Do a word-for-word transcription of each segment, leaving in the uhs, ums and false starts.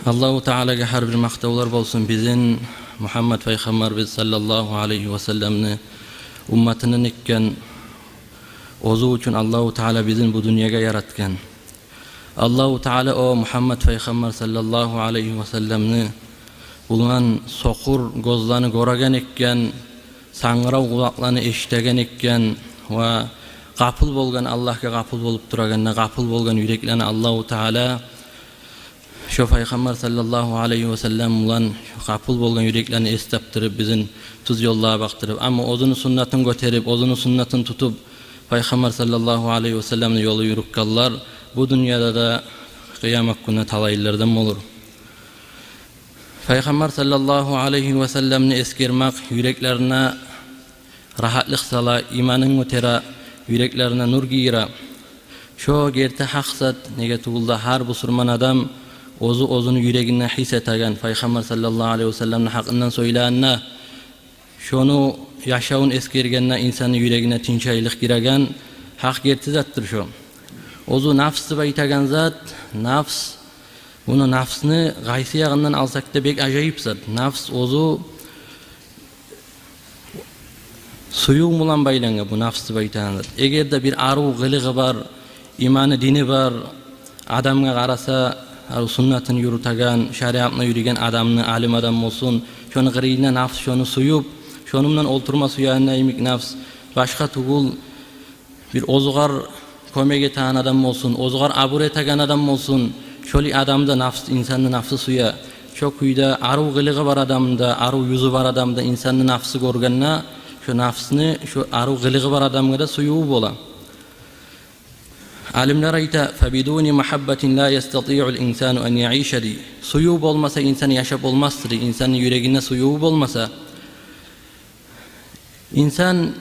Аллагьу Таалагъа гьар бир макътавлар болсун, бизин Мугьаммат пайхаммарыбыз саллаллагьу алайгьи васалламны умматындан этген, оьзю учун Аллагьу Таала бизин бу дюньягъа яратгъан. Аллагьу Таала о Мугьаммат пайхаммар саллаллагьу алайгьи васалламны булан сокъур гёзлени гёреген этген, сангырав къулакъланы эшитеген этген ва къапул болгъан, Аллагьгъа къапул болуп турагъанда къапул болгъан юреклени Аллагьу Таала шо пайхаммар саллаллагьу алайгьи васаллам булан шо къапул болгъан юреклени эс тапдырып, бизин тюз ёллагъа бакъдырып, амма оьзюню суннатын гётерип, оьзюню суннатын тутуп, пайхаммар саллаллагьу алайгьи васалламны ёлу юрютгенлер бу дюньяда да, къыямат гюнде талайлылардан болур. Пайхаммар саллаллагьу алайгьи васалламны эсгермек юреклерине рагьатлыкъ сала, иманын гётере, юреклерине нюр гийире. Шо герти гьакъ зат, неге тюгюл де гьар бусурман адам оьзю оьзюню юрегинде гьис этеген, пайхаммар саллаллагьу алайгьи васалламны гьакъындан сёйлегенде, шону яшавун эсгергенде инсанны юрегине тынчлыкъ гиреген гьакъ герти затдыр шо. Оьзю нафс деп айтагъан зат, нафс, муну нафсны къайсы ягъындан алсакъ да бек ажайып зат. Нафс оьзю сююв булан байлангъан бу нафс деп айтагъан зат. Эгер де бир арив къылыгъы бар, иманы, дини бар адамгъа къараса, арив суннатын юрютеген, шариатны юрютеген адамны, алим адам болсун, шону къырыйына нафс шону сююп, шону булан олтурма сюегенде йимик нафс, башгъа тюгюл, бир оьзюгер кёмек этеген адам болсун, оьзюгер абур этеген адам болсун, шолай адамда нафс, инсанны нафсы сюе. Шо кюйде арив къылыгъы бар адамда, арив юзю бар адамда инсанны нафсы гёргенде, шо нафсны шо арив къылыгъы бар адамгъа да сюювю бола. Алимлер айта: «Фабидуни махаббатин ла ястатиъул инсану ан яиша», — дей. Сююв болмаса инсан яшап болмасдыр, инсанны юрегинде сююв болмаса. Инсан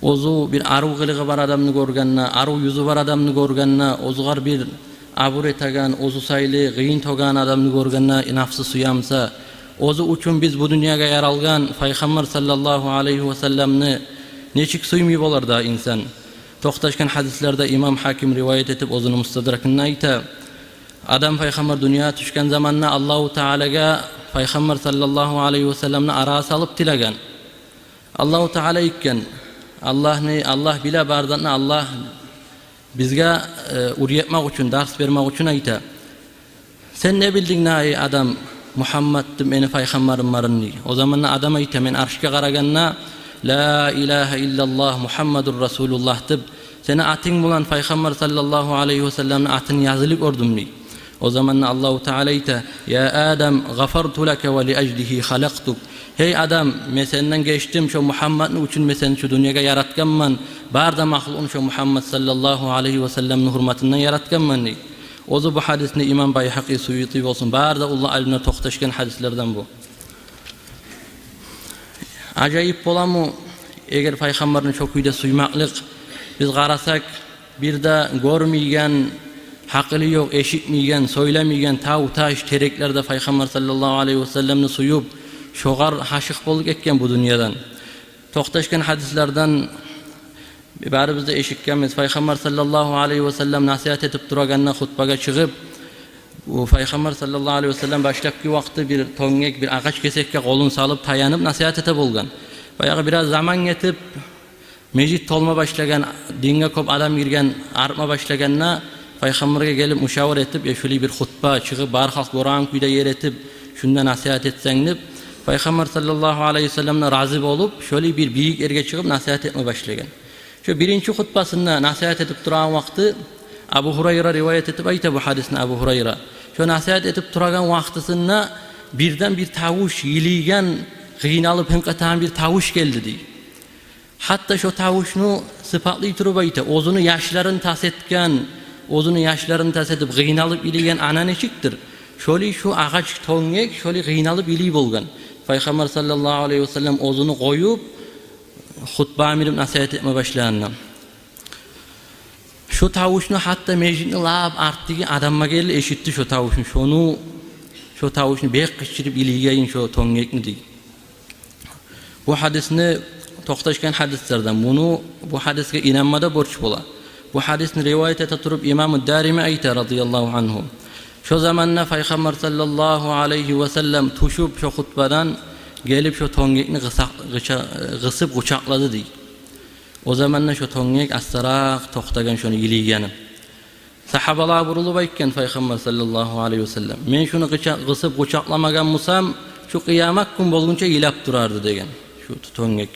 оьзю бир арив къылыгъы бар адамны гёргенде, арив юзю бар адамны гёргенде, оьзюгер бир абур этеген, оьзю сайлы къыйын тёгеген адамны гёргенде нафсы сюемсе, оьзю учун биз бу дюньягъа яралгъан пайхаммар саллаллагьу алайгьи васалламны нечик сюймей болар да инсан? Токъташгъан гьадислерде имам Гьаким риваят этип оьзюню Мустадракында айта: адам, пайхаммар дюньягъа тюшген заманда Аллагьу Таалагъа пайхаммар саллаллагьу алайгьи васалламны арагъа салып тилеген. Аллагьу Таала айтгъан, Аллагьны, Аллагь биле бар затны, Аллагь бизге, э, уьйретмек учун, дарс бермек учун айта: «Сен не билдинг, эй адам, Мугьаммат деп мени пайхаммарым барын?» — дей. О заманда адам айта: «Мен аршгъа къарагъанда, ла илагьа иллаллагь Мугьаммадур расулуллагь деп сени атынг булан пайхаммар саллаллагьу алайгьи васалламны атын язылып гёрдюм», — дей. О заманда Аллагьу Таала айта: «Я Адам, гъафарту лака ва ли ажлигьи халакътук». «Гьей адам, мен сенден гечдим, шо Мугьамматны учун мен сени шу дюньягъа яратгъанман, бар да махлукъну шо Мугьаммат саллаллагьу алайгьи васалламны гьюрматындан яратгъанман», — дей. Оьзю бу гьадисни имам Байгьакъи, Суюти болсун, бары да уллу алимлер токъташгъан гьадислерден бу. Ажайып боламы, эгер пайхаммарны шо кюйде сюймеклик? Биз къарасакъ, бир де гёрмейген, гьакъылы ёкъ, эшитмейген, сёйлемейген тав, таш, тереклер де пайхаммар саллаллагьу алайгьи васалламны сююп, шогъар гьашыкъ болуп гетген бу дюньядан. Токъташгъан гьадислерден барыбыз да эшитгенбиз, пайхаммар саллаллагьу алайгьи васаллам насигьат этип турагъанда хутбагъа чыгъып, бу пайхаммар саллаллагьу алайгьи васаллам башлапгъы вакъти бир тёнгек, бир агъач гесекге къолун салып, таянып насигьат эте болгъан. Баягъы бираз заман гетип, межит толма башлагъан, динге кёп адам гирген, артма башлагъанда, пайхаммаргъа гелип мушавара этип, э, шулай бир хутба чыгъып, бар халкъ гёреген кюйде ер этип, шунда насигьат этсенг деп, пайхаммар саллаллагьу алайгьи васаллам да рази болуп, шулай бир бийик ерге чыгъып насигьат этме башлагъан. Шо биринчи хутбасында насигьат этип турагъан вакъти, Абу Гьурайра риваят этип айта бу гьадисни, Абу Гьурайра. Шо насигьат этип турагъан вакътисинде бирден бир тавуш, йылайгъан, къыйналып гьынкъатагъан бир тавуш гелди, дей. Гьатта шо тавушну сыпатлай туруп айта, оьзюню яшларын тас этген, оьзюню яшларын тас этип, къыйналып йылайгъан ана нечикдир, шолай шу агъач тёнгек шолай къыйналып йылай болгъан. Пайхаммар саллаллагьу алайгьи васаллам оьзюню къоюп, хутба берип, насигьат этме башлагъанда. Шо тавушну гьатта межитни лап артдагъы адам да гелди, эшитди шо тавушну. Шону, шо тавушну бек къычырып йылайгъанын шо тёнгекни, дей. Бу гьадисни токъташгъан гьадислерден, муну, бу гьадисге инанма да борч бола. Бу гьадисни риваят эте туруп имаму Дарими айта, радияллагьу ангьу: Шо заманда Пайхаммар саллаллагьу алайгьи васаллам тюшюп шо хутбадан, гелип шо тёнгекни къыса-, къыча-, къысып къучакълады дей. О заманда шо тёнгек астаракъ токътагъан шону йылайгъаны. Сагьабалагъа бурулуп айтгъан Пайхаммар саллаллагьу алайгьи васаллам: «Мен шуну къыча-, къысып къучакъламагъан бусам, шу къыямат гюн болгъунча йылап турар эди», — деген шу тёнгек.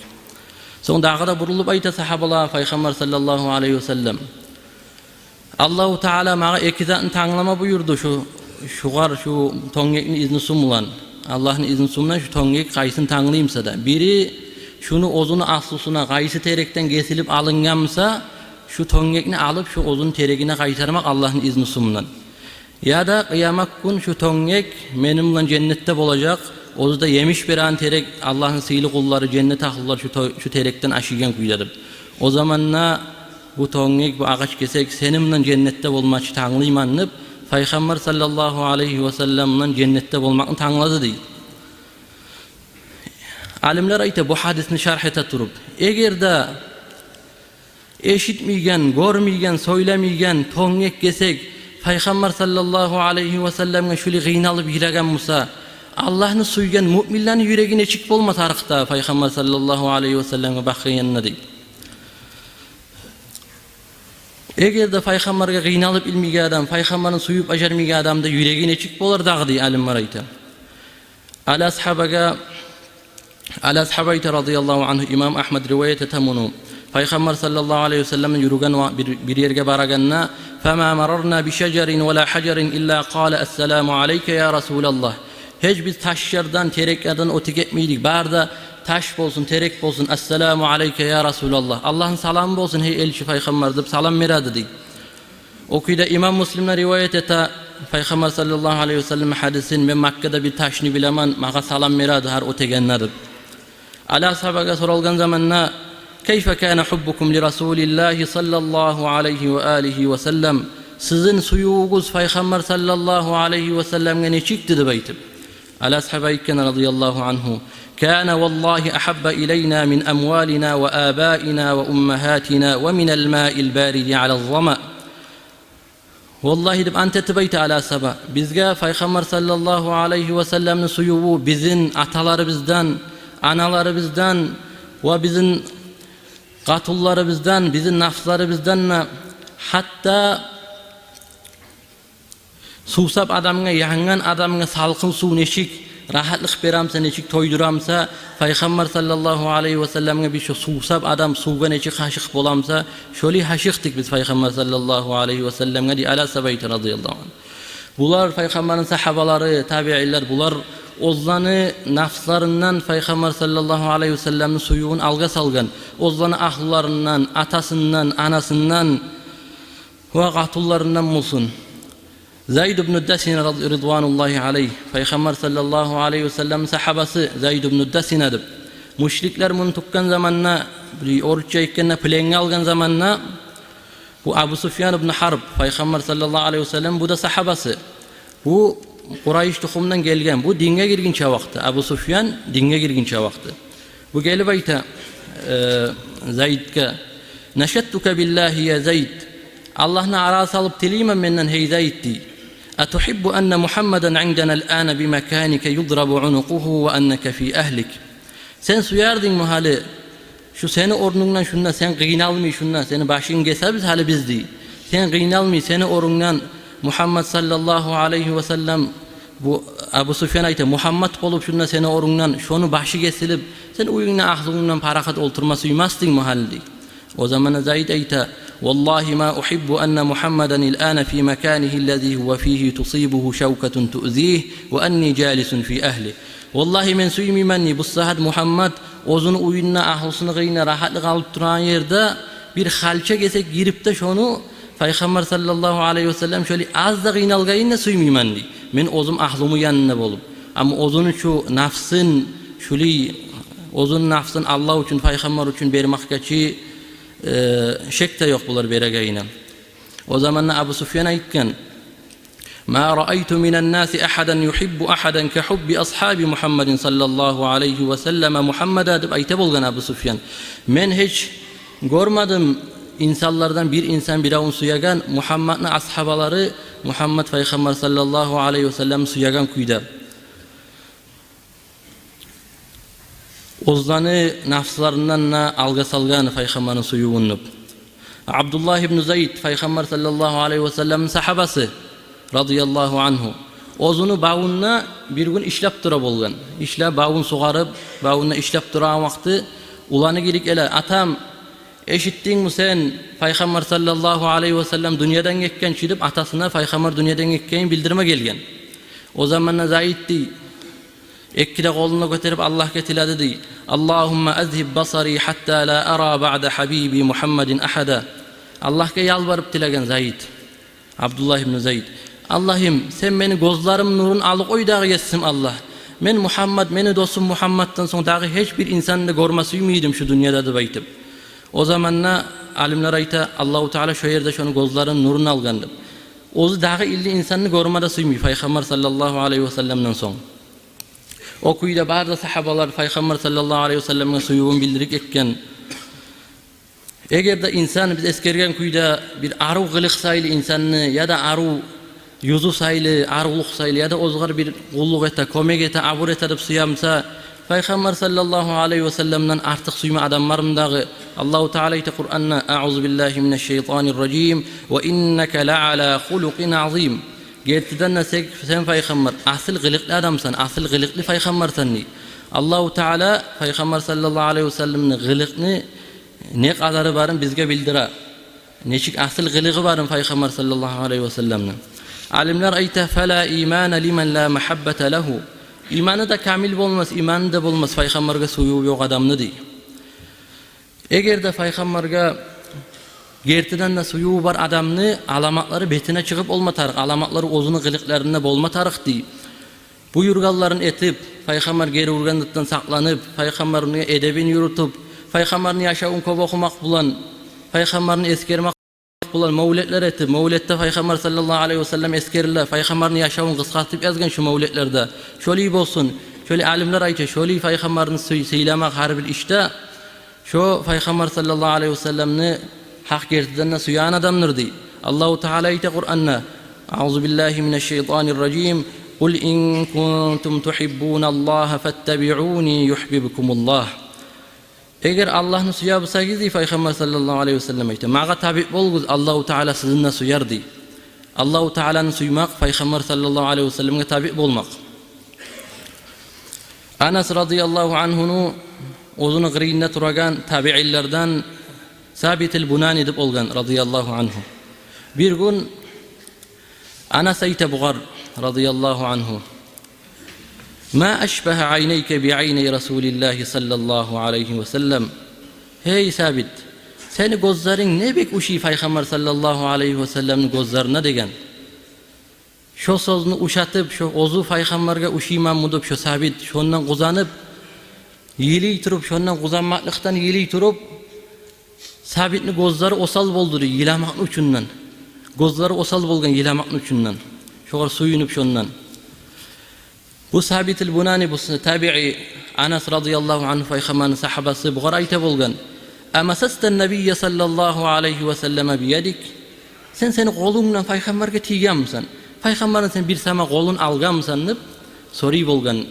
Сонг дагъы да бурулуп айта сагьабалагъа Пайхаммар саллаллагьу алайгьи васаллам: «Аллагьу Таала магъа эки затны танглама буюрду шу, шугъар, шу тёнгекни изнусу булан. Аллагьны изнусу булан шу тёнгек къайсын танглай буса да. Бири шуну оьзюню аслусуна къайсы терекден гесилип алынгъан буса, шу тёнгекни алып шу оьзюню терегине къайтармакъ Аллагьны изнусу булан. Яда къыямат гюн шу тёнгек мени булан женнетде болажакъ, оьзю де емиш береген терек, Аллагьны сыйлы къуллары, женнет агьлулар шу то-, шу терекден ашайгъан кюйде», — деп. О заманда бу тёнгек, бу агъач гесек сени булан женнетде болмакъ учун танглайман деп, Пайхаммар саллаллагьу алайгьи васаллам булан женнетде болмакъны танглады дей. Алимлер айта, бу гьадисни шаргь эте туруп: эгер де эшитмейген, гёрмейген, сёйлемейген тёнгек гесек Пайхаммар саллаллагьу алайгьи васалламгъа шулай къыйналып йылагъан буса, Аллагьны сюйген муъминлени юреги нечик болма тарыкъ да Пайхаммар саллаллагьу алайгьи васалламгъа бакъгъан янына дей. Эгер де Пайхаммаргъа къыйналып билмейген адам, Пайхаммарны сююп бажармайгъан адамны юреги нечик болар дагъы дей, алимлер айта. Али асгьабагъа, Али асгьаба айта, радияллагьу ангьу, имам Агьмад риваят эте муну, Пайхаммар саллаллагьу алайгьи васаллам юрюген ва бир, бир ерге барагъанда: «Фама марарна би шажарин ва ла гьажарин илла къала: ассаламу алайка, я Расулаллагь». Гьеч биз ташлардан, тереклерден оьтюп гетмей эдик. Бары да таш болсун, терек болсун: «Ассаламу алайка, я Расулаллагь. Аллагьны саламы болсун, гьей элчи Пайхаммар», — деп салам бере эди дей. О кюйде имам Муслим де риваят эте, Пайхаммар саллаллагьу алайгьи васаллам гьадисин: «Мен Маккада бир ташны билемен, магъа салам бере эди гьар оьтегенде», — деп. Али асгьабагъа соралгъан заманда: «Кайфа кана гьуббукум ли Расулиллагьи саллаллагьу алайгьи ва алигьи ва саллам?» Сизин сюювюгюз Пайхаммар саллаллагьу алайгьи васалламгъа нечикди деп айтып. Али асгьаба айтгъан, радияллагьу ангьу: «Кана валлагьи агьабба илайна мин амвалина ва абаина ва уммагьатина ва минал маил бариди алаз зама». «Валлагьи, — деп ант этип айта Али асгьаба, — бизге Пайхаммар саллаллагьу алайгьи васалламны сюювю бизин аталарыбыздан, аналарыбыздан ва бизин къатунларыбыздан, бизин нафсларыбыздан да, гьатта сувсап адамгъа, янгъан адамгъа салкъын сув нечик рагьатлыкъ бере буса, нечик тойдура буса, Пайхаммар саллаллагьу алайгьи васалламгъа биз шо сувсап адам сувгъа нечик гьашыкъ бола буса, шолай гьашыкъдыкъ биз Пайхаммар саллаллагьу алайгьи васалламгъа», — дей Али асгьаба айта, радияллагьу ангьу. Булар Пайхаммарны сагьабалары, табиинлер, булар оьзлени нафсларындан Пайхаммар саллаллагьу алайгьи васалламны сюювюн алгъа салгъан, оьзлени агьлуларындан, атасындан, анасындан ва къатунларындан болсун. Зайд ибну Дасина, рад-, ридвануллагьи алайгь, Пайхаммар саллаллагьу алайгьи васалламны сагьабасы Зайд ибну Дасина деп. Мушриклер муну тутгъан заманда, бир орусча айтгъанда, пленге алгъан заманда, бу Абу Суфьян ибну Гьарб, Пайхаммар саллаллагьу алайгьи васаллам, бу да сагьабасы. Бу Къурайыш тухумдан гелген, бу динге гиргинче вакъти, Абу Суфьян динге гиргинче вакъти. Бу гелип айта, э, Зайдге: «Нашадтука биллагьи, я Зайд. Аллагьны арагъа салып тилеймен менден, гьей Зайд, — дей. — Атухиббу анна Мугьаммадан индана ал-ана би маканика юдрабу унукъугьу ва аннака фи агьлик?» Сен сюердингми гьали шу сени орнунгдан шунда сен къыйналмай, шунда сени башынгны гесебиз гьали биз, — дей. — Сен къыйналмай, сени орнунгдан Мугьаммат саллаллагьу алайгьи васаллам, бу Абу Суфьян айта, Мугьаммат болуп шунда сени орнунгдан шону башы гесилип, сен уьюнгде агьлунгдан парахат олтурма сюймесдингми гьали, — дей. О заманда Зайд айта: «Валлагьи ма ухиббу анна Мугьаммадан ал-ана фи маканигьи аллази гьува фигьи тусибугьу шавкатун туъзигь ва анни жалисун фи агьли». «Валлагьи, мен сюймеймен, — дей, — бу сагьат Мугьаммат оьзюню уьюнде агьлусуну къырыйында рагьатлыкъ алып турагъан ерде бир халча гесек гирип де шону, Пайхаммар саллаллагьу алайгьи васаллам шолай аз да къыйналгъанын да сюймеймен, — дей, — мен оьзюм агьлуму янында болуп. Амма оьзюню шу нафсын, шулай оьзюню нафсын Аллагь учун, Пайхаммар учун бермекге чи, э, шек де ёкъ булар берегенине». О заманда Абу Суфьян айтгъан: «Ма раайту минан-наси агьадан югьиббу агьадан ка гьубби асгьаби Мугьаммадин саллаллагьу алайгьи васаллама Мугьаммада», — деп айта болгъан Абу Суфьян. «Мен гьеч гёрмедим инсанлардан бир инсан биревню сюеген Мугьамматны асгьабалары Мугьаммад пайхаммар саллаллагьу алайгьи васаллам сюеген кюйде. Оьзлени нафсларындан да алгъа салгъан пайхаммарны сюювюн деп. Абдуллагь ибн Зайд, пайхаммар саллаллагьу алайгьи васалламны сагьабасы, радияллагьу ангьу, оьзюню бавунда бир гюн ишлеп тура болгъан. Ишлеп, бавун сугъарып, бавунда ишлеп турагъан вакъти уланы гирип геле: «Атам, эшитдингми сен, пайхаммар саллаллагьу алайгьи васаллам дюньядан гетген чи?» — деп, атасына пайхаммар дюньядан гетгенин билдирме гелген. О заманда Зайд, дей, эки де къолун да гётерип, Аллагьгъа тиледи, дей: «Аллагьумма азгьиб басари гьатта ла ара баъда гьабиби Мугьаммадин агьада». Аллагьгъа ялбарып тилеген Зайд, Абдуллагь ибн Зайд: «Аллагьым, сен мени гёзлеримни нурун алып къой дагъы, есим Аллагь. Мен Мугьаммад, мени досум Мугьаммаддан сонг дагъы гьеч бир инсанны да гёрме сюймей эдим шу дюньяда», — деп айтып. О заманда алимлер айта, Аллагьу Таала шо ерде шону гёзлерини нурун алгъан деп. Оьзю дагъы илли инсанны гёрме де сюймей пайхаммар саллаллагьу алайгьи васалламдан сонг. О кюйде бары да сагьабалар пайхаммар саллаллагьу алайгьи васалламгъа сюювюн билдирип гетген. Эгер де инсан, биз эсгерген кюйде, бир арив къылыкъ сайлы инсанны, яда арив юзю сайлы, аривлукъ сайлы, яда оьзгъар бир къуллукъ эте, кёмек эте, абур эте деп сюе буса, пайхаммар саллаллагьу алайгьи васалламдан артыкъ сюйме адам бармы дагъы? Аллагьу Таала айта Къуранда: «Аъузу биллагьи минаш шайтанир ражим. Ва иннака ла ала хулукъин азим». Гертиден де сен, сен пайхаммар, асил къылыкълы адамсан, асил къылыкълы пайхаммарсан, дей. Аллагьу Таала пайхаммар саллаллагьу алайгьи васалламны къылыкъны не къадары барын бизге билдире. Нечик асил къылыгъы барын пайхаммар саллаллагьу алайгьи васалламны. Алимлер айта: «Фала имана лиман ла магьаббата лагьу». Иманы да камил болмас, иманы да болмас пайхаммаргъа сюювю ёкъ адамны, дей. Эгер де пайхаммаргъа гертиден де сюювю бар адамны аламатлары бетине чыгъып болма тарыкъ, аламатлары оьзюню къылыкъларында болма тарыкъ, дей. Буюргъанларын этип, пайхаммар гери ургъанлыкъдан сакъланып, пайхаммарны эдебин юрютюп, пайхаммарны яшавун кёп охумакъ булан, пайхаммарны эсгермек булан, мавлетлер этип, мавлетде пайхаммар саллаллагьу алайгьи васаллам эсгериле, пайхаммарны яшавун къысгъартып язгъан шу мавлетлерде. Шолай болсун. Шолай алимлер айта, шолай пайхаммарны сый-, сыйламакъ гьар бир ишде шо пайхаммар саллаллагьу алайгьи васалламны гьакъ гертиден де сюеген адамдыр, дей. Аллагьу Таала айта Къуранда: «Аъузу биллагьи минаш шайтанир ражим. Къул ин кунтум тугьиббуналлагьа фаттабиъуни югьбибкумуллагь». Эгер Аллагьны сюе бусагъыз, дей, пайхаммар саллаллагьу алайгьи васаллам айта, магъа табиъ болугъуз, Аллагьу Таала сизин де сюер, дей. Аллагьу Тааланы сюймек — пайхаммар саллаллагьу алайгьи васалламгъа табиъ болмакъ. Анас радияллагьу ангьуну оьзюню къырыйында турагъан табиинлерден Сабитил Бунани деп болгъан, радияллагьу ангьу. Бир гюн Анас айта бугъар, радияллагьу ангьу: «Ма ашбагьа айнайка би айнай Расулиллагьи саллаллагьу алайгьи васаллам». «Гьей, Сабит, сени гёзлеринг не бек ушай пайхаммар саллаллагьу алайгьи васалламны гёзлерине», — деген. Шо сёзню ушатып, шо оьзю пайхаммаргъа ушайманмы деп шо Сабит шондан къузанып, йылай туруп, шондан къузанмакълыкъдан йылай туруп, Сабитни гёзлери осал болду, дей, йыламакъны учундан. Гёзлери осал болгъан йыламакъны учундан. Шогъар сююнюп шондан. Бу Сабитил Бунани, бу с-, табии, Анас радияллагьу ангьу, пайхаммарны сагьабасы, бугъар айта болгъан: «Амасастан набийя саллаллагьу алайгьи васаллама биядик?» «Сен сени къолунгдан пайхаммаргъа тийгенмисен? Пайхаммарны сен бир сама къолун алгъанмысан?» — деп сорай болгъан.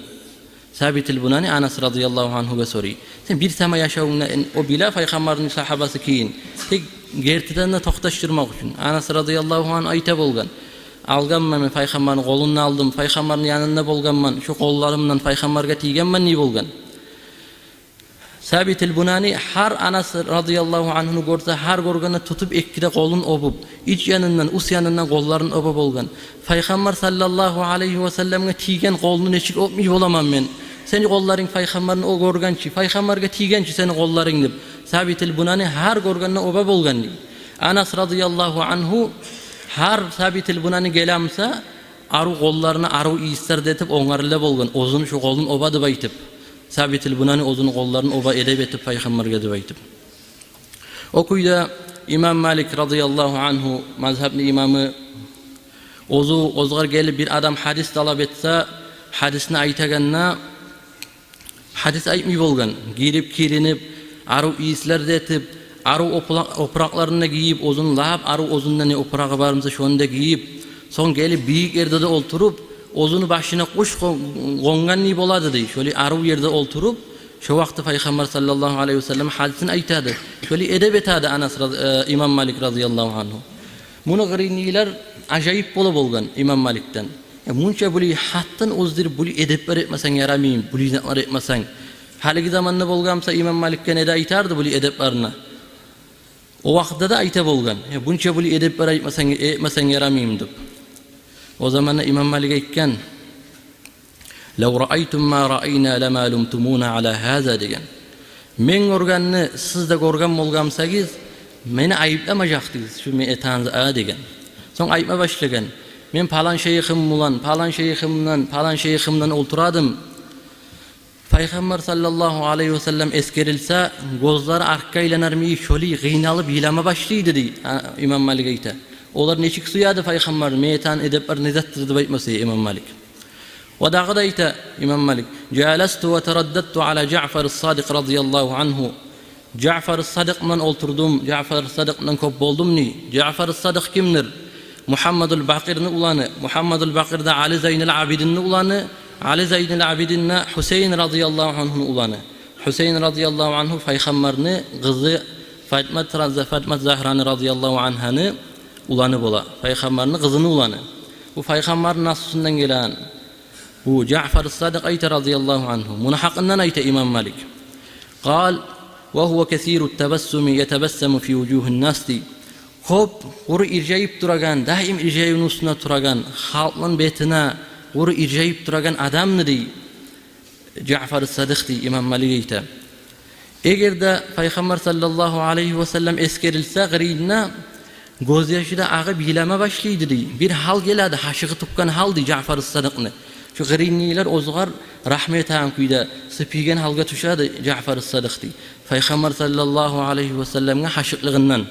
Сабитил Бунани Анас радияллагьу ангьугъа сорай. Сен бир сама яшавунгда, эн-, о биле пайхаммарны сагьабасы экенин, тек гертиден де токъташдырмакъ учун. Анас радияллагьу ангьу айта болгъан: «Алгъанман мен, пайхаммарны къолун да алдым, пайхаммарны янында болгъанман, шо къолларымдан пайхаммаргъа тийгенмен», — дей болгъан. Сабитил Бунани гьар Анас радияллагьу ангьуну гёрсе, гьар гёргенде тутуп, эки де къолун оьбюп, ич янындан, уьст янындан къолларын оьбе болгъан. «Пайхаммар саллаллагьу алайгьи васалламгъа тийген къолну нечик оьпмей боламан мен? Сени къолларынг пайхаммарны о гёргенчи, пайхаммаргъа тийгенчи сени къолларынг», — деп, Сабитил Бунани гьар гёргенде оьбе болгъан, дей. Анас радияллагьу ангьу гьар Сабитил Бунани гелемсе, арив къолларына арив ийислер де этип, онгарыла болгъан, оьзюню шо къолун оьбе деп айтып. Сабитил Бунани оьзюню къолларын оьбе, эдеп этип пайхаммаргъа деп айтып. О кюйде имам Малик радияллагьу ангьу, мазгьабны имамы, оьзю, оьзюгер гелип бир адам гьадис талап этсе, гьадисни айтагъанда, гьадис айтмай болгъан. Гирип, киринип, арив ийислер де этип, арив опула-, опуракъларын да гийип, оьзюню лап арив оьзюнде не опурагъы бармыса, шону да гийип, Сонг гелип бийик ерде де олтуруп, оьзюню башына къуш къон-, къонгъан не болады дей. Шолай арив ерде олтуруп, шо вакъти Пайхаммар саллаллагьу алайгьи васаллам гьадисин айтады. Шолай эдеп этеди Анас раз-, э, имам Малик разияллагьу ангьу. Муну къырыйындагъылар ажайып бола болгъан имам Маликден. «Э, мунча булай гьаттан оздур булай эдеплер этмесенг ярамаймы, булай затлар этмесенг». Гьалиги заманда болгъан буса, имам Маликге не де айтарды булай эдеплерин. О вакътиде де айта болгъан: «Э, мунча булай эдеплер этмесенг, этмесенг ярамаймы?» – деп. О заманда имам Малик айтгъан: «Лав раайтум ма раайна лама лумтумуна ала гьаза», – деген. «Мен гёргенни сиз де гёрген болгъан бусагъыз, мени айыпламажакъ эдигиз шу мен этеген затгъа», – деген. Сонг айтма башлагъан: «Мен палан шайыхым булан, палан шайыхым булан, палан шайыхым булан олтура эдим». Пайхаммар саллаллагьу алайгьи васаллам эсгерилсе, гёзлери артгъа айланар йимик, шолай къыйналып йылама башлай эди дей, а, имам Малик айта. Олар нечик сюе эди Пайхаммарны, мен этеген эдеплер не затдыр деп айтмаса имам Малик. Ва дагъы да айта имам Малик: «Жаласту ва тараддатту ала Жаъфар ас-Садикъ разияллагьу ангьу». Жаъфар ас-Садикъ булан олтурдум, Жаъфар ас-Садикъ булан кёп болдум дей. Жаъфар ас-Садикъ кимдир? Мугьаммадул Бакъирни уланы. Мугьаммадул Бакъир де Али Зайнул Абидинни уланы. Али Зайнул Абидин де Гьусейн разияллагьу ангьуну уланы. Гьусейн разияллагьу ангьу Пайхаммарны къызы Фатимат раз-, Фатимат Загьраны разияллагьу ангьаны уланы бола. Пайхаммарны къызыны уланы. Бу Пайхаммарны наслусундан гелген. Бу Жаъфар ас-Садикъ айта разияллагьу ангьу. Муну гьакъындан айта имам Малик. Къал: «Ва гьува касиру ат-табассуми ятабассаму фи вужугьин-нас», – дей. Кёп къуру иржайып турагъан, даим иржайывну уьстюнде турагъан, халкъны бетине къуру иржайып турагъан адамны дей Жаъфар ас-Садикъ дей имам Малик айта. Эгер де Пайхаммар саллаллагьу алайгьи васаллам эсгерилсе къырыйында, гёзьяшы да агъып йылама башлай эди дей. Бир гьал геле эди, гьашыгъы тюкген гьал дей Жаъфар ас-Садикъны. Шу къырыйындагъылар оьзюгер рагьму этеген кюйде, сыпайгъан гьалгъа тюше эди Жаъфар ас-Садикъ дей. Пайхаммар саллаллагьу алайгьи васалламгъа гьашыкълыгъындан.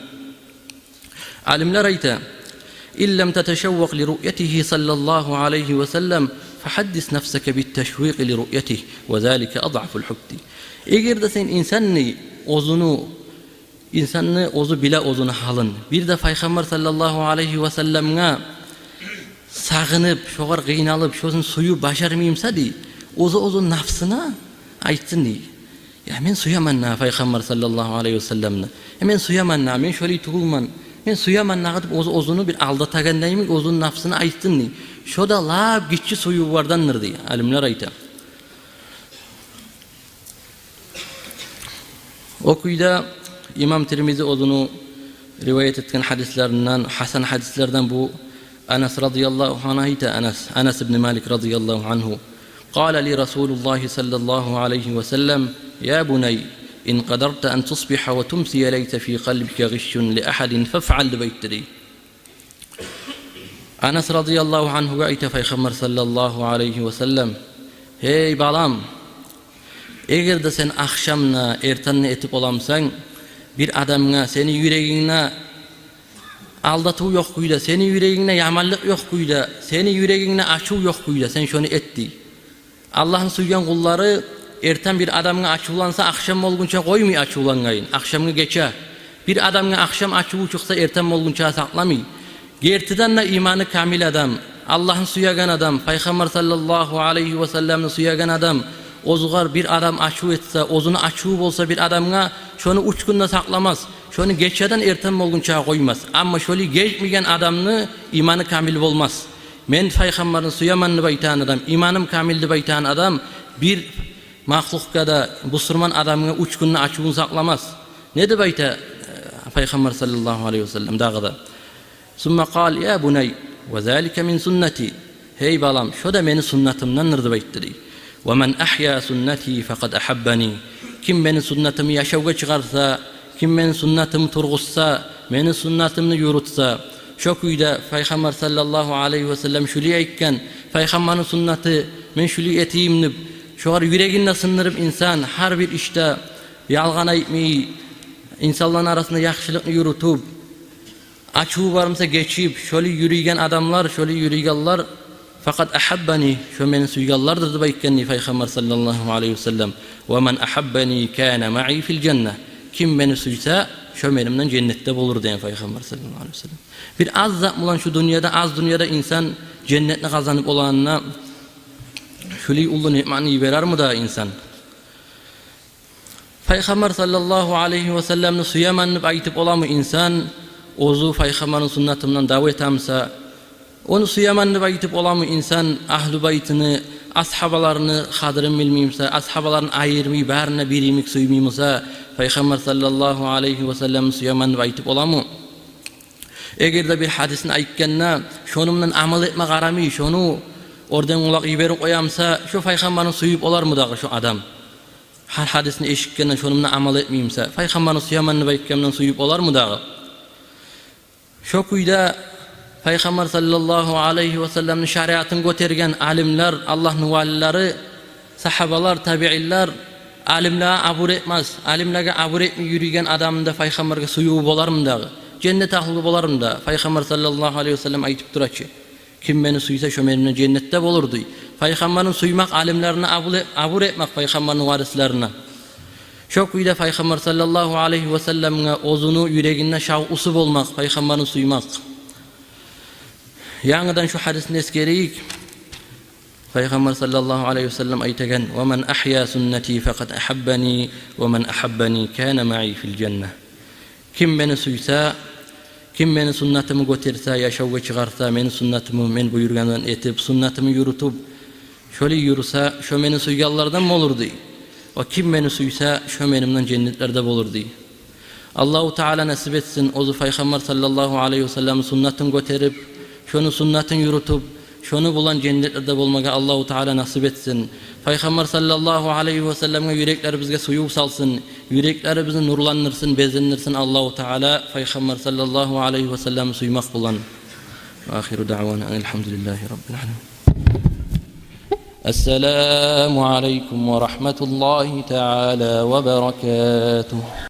Алимлер айта: «Ин лам таташаввакъ ли руъятигьи саллаллагьу алайгьи васаллам, фагьаддис нафсака бит-ташвикъи ли руъятигьи, ва залика адъафул гьубби». Эгер де сен инсанны оьзюню, инсанны оьзю биле оьзюню гьалын, бир де Пайхаммар саллаллагьу алайгьи васалламгъа сагъынып, шогъар къыйналып, шону сююп бажармаймыса дей, оьзю оьзюню нафсына айтсын дей: «Я, мен сюемен на Пайхаммар саллаллагьу алайгьи васалламны. Я, мен сюемен на, мен шолай тюгюлмен, мен сюемен на», – деп оьзю оьзюню бир алдатагъандай йимик оьзюню нафсына айтсын дей. Шо да лап гиччи сюювлердендир дей алимлер айта. О кюйде имам Тирмизи оьзюню риваят этген гьадислеринден, гьасан гьадислерден бу Анас радияллагьу ангьу айта, Анас, Анас ибн Малик радияллагьу ангьу: «Къала ли Расулуллагьи саллаллагьу алайгьи васаллам: я бунай, ин къадарта ан тусбигьа ва тумсия лайса фи къалбика гъишшун ли агьадин, фафъал», – деп айтды дей. Анас радияллагьу ангьугъа айта Пайхаммар саллаллагьу алайгьи васаллам: «Гьей балам, эгер де сен ахшамны, эртенни этип боламсанг, бир адамгъа сени юрегингде алдатыв ёкъ кюйде, сени юрегингде яманлыкъ ёкъ кюйде, сени юрегингде ачув ёкъ кюйде, сен шону эт», – дей. Аллагьны сюйген къуллары эртен бир адамгъа ачувланса, ахшам болгъунча къоймай ачувлангъанын, ахшамгъа гече. Бир адамгъа ахшам ачуву чыкъса, эртен болгъунча сакъламай. Гертиден де иманы камил адам, Аллагьны сюеген адам, Пайхаммар саллаллагьу алайгьи васалламны сюеген адам, оьзюгер бир адам ачув этсе, оьзюню ачуву болса бир адамгъа, шону уьч гюн де сакъламас, шону гечеден эртен болгъунча къоймас. Амма шолай гечмейген адамны иманы камил болмас. «Мен Пайхаммарны сюемен», – деп айтагъан адам, «иманым камил», – деп айтагъан адам бир махлукъгъа да, бусурман адамгъа уьч гюн де ачувун сакъламас. Не деп айта, э, Пайхаммар саллаллагьу алайгьи васаллам дагъы да? «Сумма къал: я бунай, ва залика мин суннати». «Гьей балам, шо да мени суннатымдандыр», – деп айтды дей. «Ва ман агья суннати факъад агьаббани». Ким мени суннатымны яшавгъа чыгъарса, ким мени суннатымны тургъузса, мени суннатымны юрютсе, шо кюйде Пайхаммар саллаллагьу алайгьи васаллам шулай айтгъан, Пайхаммарны суннаты, мен шулай этейим деп, шогъар юрегин де сындырып инсан, гьар бир ишде ялгъан айтмай, инсанланы арасында яхшылыкъны юрютюп, ачуву бар буса гечип, шолай юрюйген адамлар, шолай юрюйгенлер, «факъад агьаббани», шо мени сюйгенлердир деп айтгъан дей Пайхаммар саллаллагьу алайгьи васаллам. «Ва ман агьаббани кана маи фил жанна». Ким мени сюйсе, шо мени булан женнетде болур», — деген Пайхаммар саллаллагьу алайгьи ва саллам. Бир аз зат булан шу дюньяда, аз дюньяда инсан женнетни къазанып болагъанда, шулай уллу ниъматны йиберерми дагъы инсан? Пайхаммар саллаллагьу алайгьи ва салламны сюемен деп айтып боламы инсан, оьзю Пайхаммарны суннаты булан дав этемсе? Ону сюемен деп айтып боламы инсан, агьлу байтыны, асгьабаларыны къадирин билмеймсе, асгьабаларын айырмай, барын да бир йимик сюймеймсе, Пайхаммар саллаллагьу алайгьи ва салламны сюемен деп айтып боламы? Эгер де бир гьадисни айтгъанда, шону булан амал этме къарамай, шону оьрден къулакъ йиберип къоямса, шо Пайхаммарны сююп болармы дагъы шо адам? Гьар гьадисни эшитгенде шону булан амал этмеймсе, Пайхаммарны сюемен деп айтгъандан сююп болармы дагъы? Шо кюйде Пайхаммар саллаллагьу алайгьи ва салламны шариатын гётерген алимлер, Аллагьны валилери, сагьабалар, табиинлер, алимлеге абур этмес, алимлеге абур этмей юрюйген адамны да Пайхаммаргъа сюювю болармы дагъы? Женнет агьлу болармы дагъы? Пайхаммар саллаллагьу алайгьи ва саллам айтып тура чы: «Ким мени сюйсе, шо мени булан женнетде болур», — дей. Пайхаммарны сюймек алимлени абур, абур этмек Пайхаммарны варислерине. Шо кюйде Пайхаммар саллаллагьу алайгьи ва салламгъа оьзюню юрегинде шавкъусу болмакъ, Пайхаммарны сюймек. Янгыдан шу гьадисни эсгерейик. Пайхаммар саллаллагьу алайгьи ва саллам айтагъан: «Ва ман агьйа суннати факъад агьаббани, ва ман агьаббани кана маи фил жанна». Ким мени сюйсе, ким мени суннатымны гётерсе, яшавгъа чыгъарса, мени суннатымны, мен буюргъанын этип, суннатымны юрютюп, шолай юрюсе, шо мени сюйгенлерден болур, дей. Ва ким мени сюйсе, шо мени булан женнетлерде болур, дей. Аллагьу Таала насип этсин оьзю Пайхаммар саллаллагьу алайгьи ва салламны суннатын гётерип, шону суннатын юрютюп, шону булан женнетлерде болмагъа Аллагьу Таала насип этсин. Пайхаммар саллаллагьу алайгьи ва салламгъа юреклерибизге сююв салсын, юреклерибизни нурландырсын, безендирсин Аллагьу Таала Пайхаммар саллаллагьу алайгьи ва салламны сюймек булан. Ва ахиру даъвана анил гьамдулиллагьи раббил аламин. Ассаламу алайкум ва рагьматуллагьи таала ва баракатугь.